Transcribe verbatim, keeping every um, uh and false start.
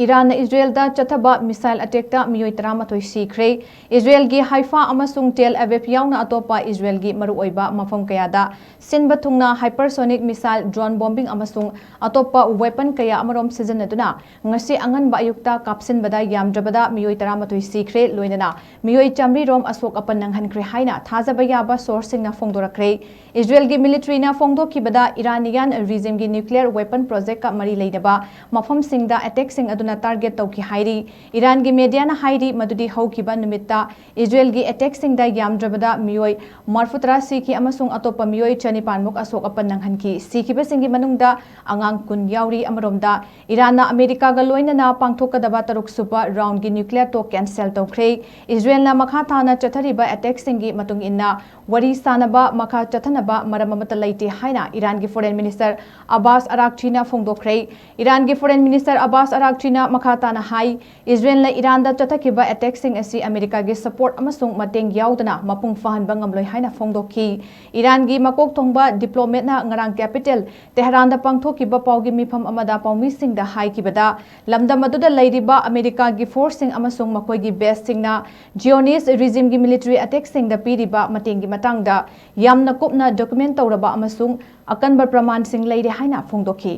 ꯏꯔꯥꯟꯅ ꯏꯖꯔꯦꯜꯗ ꯆꯠꯊꯕ ꯃꯤꯁꯥꯏꯜ ꯑꯦꯇꯦꯛꯇ ꯃꯤꯑꯣꯏ ꯇꯔꯥꯃꯥꯊꯣꯏ ꯁꯤꯈ꯭ꯔꯦ꯫ ꯏꯖꯔꯦꯜꯒꯤ ꯍꯥꯏꯐꯥ ꯑꯃꯁꯨꯡ ꯇꯦꯜ ꯑꯕꯦꯕ ꯌꯥꯎꯅ ꯑꯇꯣꯞꯄ ꯏꯖꯔꯦꯜꯒꯤ ꯃꯔꯨꯑꯣꯏꯕ ꯃꯐꯝ ꯀꯌꯥꯗ ꯁꯤꯟꯕ ꯊꯨꯡꯅ ꯍꯥꯏꯄꯔꯁꯣꯅꯤꯛ ꯃꯤꯁꯥꯏꯜ, ꯗ꯭ꯔꯣꯟ ꯕꯣꯝꯕꯤꯡ ꯑꯃꯁꯨꯡ ꯑꯇꯣꯞꯄ ꯋꯦꯄꯟ ꯀꯌꯥ ꯑꯃꯔꯣꯝ ꯁꯤꯖꯤꯟꯅꯗꯨꯅ ꯉꯁꯤ ꯑꯉꯟꯕ ꯑꯌꯨꯛꯇ ꯀꯥꯞꯁꯤꯟꯕꯗ ꯌꯥꯝꯗ꯭ꯔꯕꯗ ꯃꯤꯑꯣꯏ ꯇꯔꯥꯃꯥꯊꯣꯏ ꯁꯤꯈ꯭ꯔꯦ, ꯂꯣꯏꯅꯅ ꯃꯤꯑꯣꯏ ꯆꯥꯃꯔꯤ ꯔꯣꯝ ꯑꯁꯣꯛ ꯑꯄꯟ ꯅꯪꯍꯟꯈ꯭ꯔꯦ ꯍꯥꯏꯅ ꯊꯥꯖꯕ ꯌꯥꯕ ꯁꯣꯔꯁꯁꯤꯡꯅ ꯐꯣꯡꯗꯣꯔꯛꯈ꯭ꯔꯦ꯫ ꯏꯖꯔꯦꯜꯒꯤ ꯃꯤꯂꯤꯇꯔꯤꯅ ꯐꯣꯡꯗꯣꯛꯈꯤꯕꯗ ꯏꯔꯥꯅꯤꯌꯥꯟ ꯔꯤꯖꯤꯝꯒꯤ ꯅ꯭ꯌꯨꯀ꯭ꯂꯤꯌꯔ ꯋꯦꯄꯟ ꯄ꯭ꯔꯣꯖꯦꯛꯀ ꯃꯔꯤ ꯂꯩꯅꯕ ꯃꯐꯝꯁꯤꯡꯗ ꯑꯦꯇꯦꯛꯁꯤꯡ ꯑꯗꯨꯅ ꯇꯥꯔꯒꯦꯠ ꯇꯧꯈꯤ ꯍꯥꯏꯔꯤ꯫ ꯏꯔꯥꯟꯒꯤ ꯃꯦꯗꯤꯌꯥꯅ ꯍꯥꯏꯔꯤ ꯃꯗꯨꯗꯤ ꯍꯧꯈꯤꯕ ꯅꯨꯃꯤꯠꯇ ꯏꯖꯔꯦꯜꯒꯤ ꯑꯦꯇꯦꯛꯁꯤꯡꯗ ꯌꯥꯝꯗ꯭ꯔꯕꯗ ꯃꯤꯑꯣꯏ ꯃꯔꯤꯐꯨꯇꯔꯥ ꯁꯤꯈꯤ ꯑꯃꯁꯨꯡ ꯑꯇꯣꯞꯄ ꯃꯤꯑꯣꯏ ꯆꯅꯤꯄꯥꯟꯃꯨꯛ ꯑꯁꯣꯛ ꯑꯄꯟ ꯅꯪꯍꯟꯈꯤ꯫ ꯁꯤꯈꯤꯕꯁꯤꯡꯒꯤ ꯃꯅꯨꯡꯗ ꯑꯉꯥꯡ ꯀꯨꯟ ꯌꯥꯎꯔꯤ꯫ ꯑꯃꯔꯣꯝꯗ, ꯏꯔꯥꯟꯅ ꯑꯃꯦꯔꯤꯀꯥꯒ ꯂꯣꯏꯅꯅ ꯄꯥꯡꯊꯣꯛꯀꯗꯕ ꯇꯔꯨꯛ ꯁꯨꯕ ꯔꯥꯎꯟꯒꯤ ꯅ꯭ꯌꯨꯀ꯭ꯂꯤꯌꯔ ꯇꯣꯛ ꯀꯦꯟꯁꯦꯜ ꯇꯧꯈ꯭ꯔꯦ꯫ ꯏꯖꯔꯦꯜꯅ ꯃꯈꯥ ꯇꯥꯅ ꯆꯠꯊꯔꯤꯕ ꯑꯦꯇꯦꯛꯁꯤꯡꯒꯤ ꯃꯇꯨꯡ ꯏꯟꯅ ꯋꯥꯔꯤ ꯁꯥꯅꯕ ꯃꯈꯥ ꯆꯠꯊꯅꯕ ꯃꯔꯝ ꯑꯃꯠꯇ ꯂꯩꯇꯦ ꯍꯥꯏꯅ ꯏꯔꯥꯟꯒꯤ ꯐꯣꯔꯦꯟ ꯃꯤꯅꯤꯁꯇꯔ ꯑꯕꯥꯁ ꯑꯔꯥꯛꯆꯤꯅ ꯐꯣꯡꯗꯣꯛꯈ꯭ꯔꯦ꯫ ꯏꯔꯥꯟꯒꯤ ꯐꯣꯔꯦꯟ ꯃꯤꯅꯤꯁꯇꯔ ꯑꯕꯥꯁ ꯑꯔꯥꯛꯆꯤꯅ ꯃꯈꯥ ꯇꯥꯅ ꯍꯥꯏ, ꯏꯖꯔꯦꯜꯅ ꯏꯔꯥꯟꯗ ꯆꯠꯊꯈꯤꯕ ꯑꯦꯇꯦꯛꯁꯤꯡ ꯑꯁꯤ ꯑꯃꯦꯔꯤꯀꯥꯒꯤ ꯁꯄꯣꯔꯠ ꯑꯃꯁꯨꯡ ꯃꯇꯦꯡ ꯌꯥꯎꯗꯅ ꯃꯄꯨꯡ ꯐꯥꯍꯟꯕ ꯉꯝꯂꯣꯏ ꯍꯥꯏꯅ ꯐꯣꯡꯗꯣꯛꯈꯤ꯫ ꯏꯔꯥꯟꯒꯤ ꯃꯀꯣꯛ ꯊꯣꯡꯕ ꯗꯤꯄ꯭ꯂꯣꯃꯦꯠꯅ ꯉꯔꯥꯡ ꯀꯦꯄꯤꯇꯦꯜ ꯇꯦꯍꯔꯥꯟꯗ ꯄꯥꯡꯊꯣꯛꯈꯤꯕ ꯄꯥꯎꯒꯤ ꯃꯤꯐꯝ ꯑꯃꯗ ꯄꯥꯎꯃꯤꯁꯤꯡꯗ ꯍꯥꯏꯈꯤꯕꯗ, ꯂꯝꯗꯝ ꯑꯗꯨꯗ ꯂꯩꯔꯤꯕ ꯑꯃꯦꯔꯤꯀꯥꯒꯤ ꯐꯣꯔꯁꯁꯤꯡ ꯑꯃꯁꯨꯡ ꯃꯈꯣꯏꯒꯤ ꯕꯦꯁꯁꯤꯡꯅ ꯖꯤꯑꯣꯅꯤꯁ ꯔꯤꯖꯤꯝꯒꯤ ꯃꯤꯂꯤꯇꯔꯤ ꯑꯦꯇꯦꯛꯁꯤꯡꯗ ꯄꯤꯔꯤꯕ ꯃꯇꯦꯡꯒꯤ ꯃꯇꯥꯡꯗ ꯌꯥꯝꯅ ꯀꯨꯞꯅ ꯗꯣꯀꯨꯃꯦꯟ ꯇꯧꯔꯕ ꯑꯃꯁꯨꯡ ꯑꯀꯟꯕ ꯄ꯭ꯔꯃꯥꯟꯁꯤꯡ ꯂꯩꯔꯦ ꯍꯥꯏꯅ ꯐꯣꯡꯗꯣꯛꯈꯤ꯫